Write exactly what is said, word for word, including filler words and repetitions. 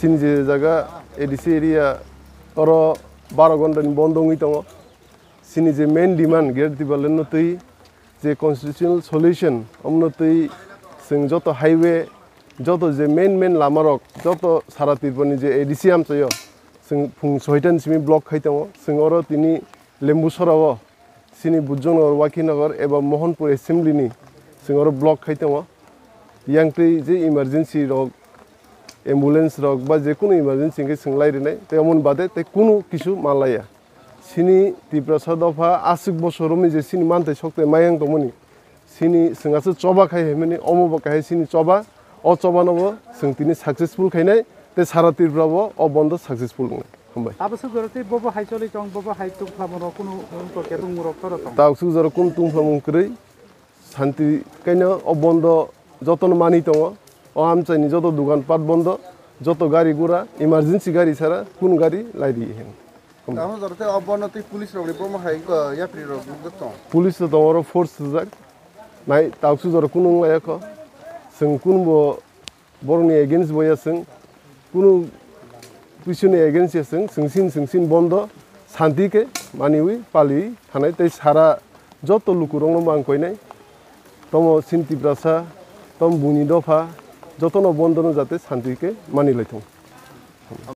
Chini je jaga A D C area oro baro ghonta ni bondo wngwi tongo. Chini je main demand Greater Tipraland no twi je constitutional solution omno twi chwng joto highway, joto je main main lama rok, joto sara Tripura ni je A D C amchaio chwng phung soita ni simi block khai tongo. Chwng oro tini Lembusora o chini Bujongnagar, Wakhinagar eba Mohanpur assembly ni chwng oro block khai tongo. Yang twi je emergency rok, ambulance rok ba je kunu emergency hwnkhe chwng lai rinai, tei omoni bade tei kunu kisu manlaiya. Chini Tiprasa dopha aswk bosor romwi je chini manthai sokte mayang tongmani, chini chwng aswk choba khai haimani, omo bo kahai chini choba, o choba no bo chwng tini successful khainai, tei sara Tripura bo o bondo successful wngnai. Hambai. Abo swk jora tei bobo hai choli tong, bobo hai tungphlamung rok kunu wngkor khe tongmung rok toro tong. Tabuk swk jora kunu tungphlamung kwrwi, santi kaino o bondo jotono manwi tongo. O amchaini joto dugan pat bondo, joto gari gura, emergency gari sara kunu gari lai di hen. Tabuk jora tei o bondo tei police rok ni bomo hai ko yapri rok nukjak tong. Police to tongo oro force sujak. Nai tabuk swk jora kunu wngya kho. Chwng kunu bo borokni against bo ya chwng, kunu kisuni against ya chwng, chwng sin, chwng sin bondo, santi khe maniwi paliwi thanai tei sara joto lukurokno mang koinai, tomo sin Tiprasa, tom buini dopha, jotono bondo no jate santi khe mani lai thung.